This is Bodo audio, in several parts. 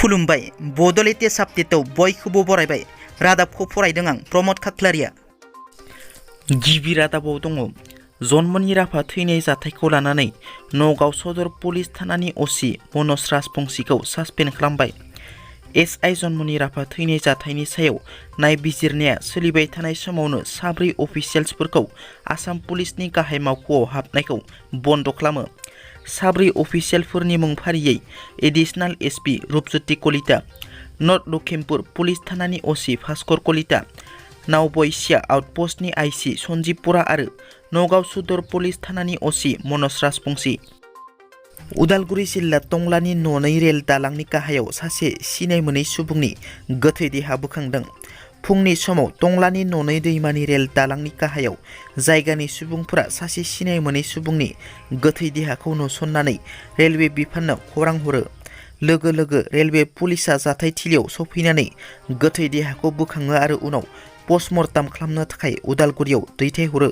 खुलुमबाय बड'लेण्ड टेस्ट आपडेटआव बयखौबो बरायबाय। रादाबखौ फरायदों आं प्रमद खाख्लारिया। गिबि रादाबाव दङ जन्मनि राभा थैनाय जाथायखौ लानानै नगाव सदर पुलिस थानानि असि मनज राजबंसीखौ सासपेन्ड खालामबाय। एसआइ जन्मनि राभा थैनाय जाथायनि सायाव नायबिजिरनाया सोलिबाय थानाय समावनो साब्रै अफिसियेल्सफोरखौ आसाम पुलिसनि गाहाय मावख'आव हाबनायखौ बन्द खालामो। साब्रै अफिसियेलफोरनि मुं फारियै additional SP Rupjyoti Kalita, north Lakhimpur police थानानि असि भास्कर कलिता, नावबयसिया आउटपस्टनि आइसि सन्जीब बरा आरो नगाव सदर पुलिस थानानि असि मनज राजबंसी। उदालगुरि जिल्ला टंलानि ननै रेल दालांनि गाहायाव सासे सिनाय मोनै सुबुंनि गोथै देहा बोखांदों। फुंनि समाव टंलानि ननै दैमानि रेल दालांनि गाहायाव जायगानि सुबुंफोरा सासे सिनाय मोनै सुबुंनि गोथै देहाखौ नुसननानै रेलवे बिफाननो खौरां हरो। लोगो लोगो रेलवे पुलिसा जाथायथिलियाव सफैनानै गोथै देहाखौ बोखाङो आरो उनाव पस्टमर्टम खालामनो थाखाय उदालगुरियाव दैथायहरो।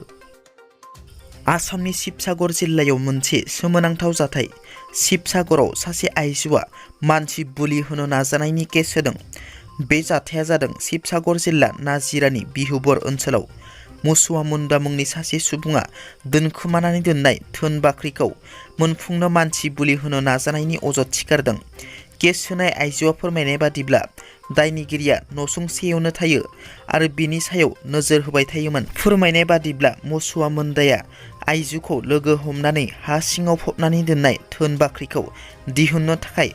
आसामनि शिबसागर जिल्लायाव मोनसे सोमोनांथाव जाथाय। शिबसागराव सासे आइजोआ मानसि बुलि होनो नाजानायनि केस होदों। बे जाथाया जादों शिबसागर जिल्ला नाजिरानि बिहुबर ओनसोलाव। मुसुवा मुन्डा मुंनि सासे सुबुङा दोनखोमानानै दोननाय धोन बाख्रिखौ मोनफुंनो मानसि बुलि होनो नाजानायनि अजद थिखारदों। केस होनाय आइजोआ फोरमायनाय बादिब्ला दायनिगिरिया नसुंसेयावनो थायो आरो बिनि सायाव नोजोर होबाय थायोमोन। फोरमायनाय बादिब्ला मुसुवा मुन्डाया आइजोखौ लोगो हमनानै हा सिङाव फबनानै दोननाय धोन बाख्रिखौ दिहुननो थाखाय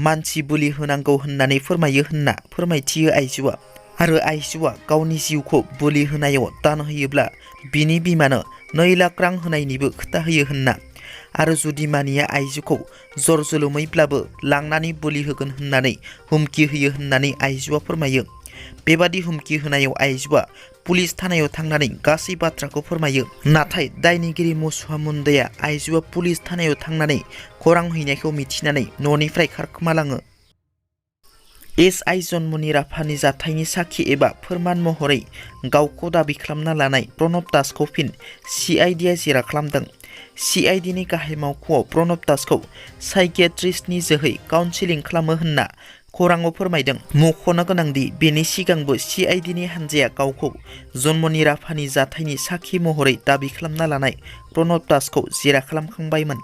मानसि बुलि होनांगौ होननानै फोरमायो होनना फोरमायथियो आइजोआ। आरो आइजोआ गावनि जिउखौ बुलि होनायाव दान होयोब्ला बिनि बिमानो 2 लाख रां होनायनिबो खोथा होयो होनना आरो जुदि मानिया आइजोखौ जर जोलोमैब्लाबो लांनानै बुलि होगोन होननानै हुमखि होयो होननानै आइजोआ फोरमायो। बेबादि हुमखि होनायाव आइजोआ पुलिस थानायाव थांनानै गासै बाथ्राखौ फोरमायो। नाथाय दायनिगिरि मुसुवा मुन्डाया आइजोआ पुलिस थानायाव थांनानै खौरां हैनायखौ मिथिनानै न'निफ्राय खारखोमालाङो। एसआइ जन्मनि राभानि जाथायनि साखि एबा फोरमान महरै गावखौ दाबि खालामना लानाय प्रणब दासखौ फिन सिआइडिआ जेरा खालामदों। सिआइडिनि गाहाय मावख'आव प्रणब दासखौ साइकियाट्रिस्टनि जोहै काउन्सिलिं खालामो होनना खौराङाव फोरमायदों। मख'नो गोनांदि बेनि सिगांबो सिआइडिनि हान्जाया गावखौ जन्मनि राभानि जाथायनि साखि महरै दाबि खालामना लानाय प्रणब दासखौ जेरा खालामखांबायमोन।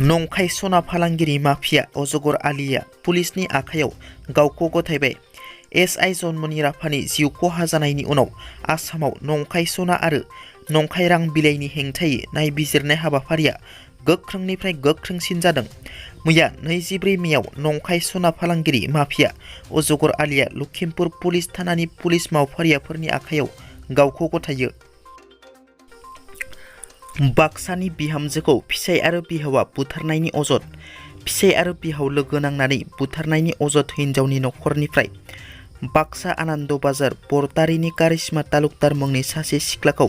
नंखाय सना फालांगिरि माफिया अजगर आलीआ पुलिसनि आखायाव गावखौ गथायबाय। एसआइ जन्मनि राभानि जिउ खहा जानायनि उनाव आसामाव नंखाय सना आरो नंखाय रां बिलाइनि हेंथायै नायबिजिरनाय हाबाफारिया गोख्रोंनिफ्राय गोख्रोंसिन जादों। मैया 24 मेआव नंखाय सना फालांगिरि माफिया अजगर आलीआ लखिमपुर पुलिस थानानि पुलिस मावफारियाफोरनि आखायाव गावखौ गथायो। बाक्सानि बिहामजोखौ फिसाइ आरो बिहावा बुथारनायनि अजद। फिसाइ आरो बिहाव लोगो नांनानै बुथारनायनि अजद हिन्जावनि नखरनिफ्राय बाक्सा आनन्द बाजार बरतारिनि कारिश्मा तालुकदार मुंनि सासे सिख्लाखौ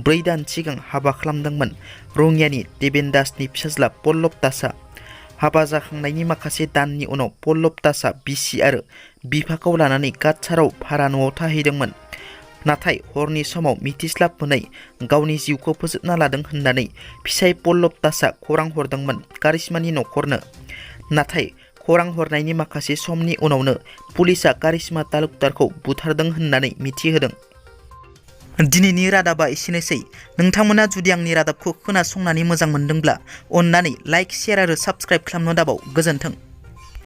4 दान सिगां हाबा खालामदोंमोन रङियानि देबेन दासनि फिसाज्ला पल्लब दासआ। हाबा जाखांनायनि माखासे दाननि उनाव पल्लब दासआ बिसि आरो बिफाखौ लानानै काछाराव भारा न'आव थाहैदोंमोन। नाथाय हरनि समाव मिथिस्लाब मोनै गावनि जिउखौ फोजोबना लादों होननानै फिसाइ पल्लब दासआ खौरां हरदोंमोन कारिश्मानि नखरनो। नाथाय खौरां हरनायनि माखासे समनि उनावनो पुलिसआ कारिश्मा तालुकदारखौ बुथारदों होननानै मिथिहोदों। दिनैनि रादाबा एसेनोसै। नोंथांमोना जुदि आंनि रादाबखौ खोनासंनानै मोजां मोनदोंब्ला अन्नानै लाइक, शेयार आरो साबस्क्राइब खालामनो दाबाव। गोजोन्थों।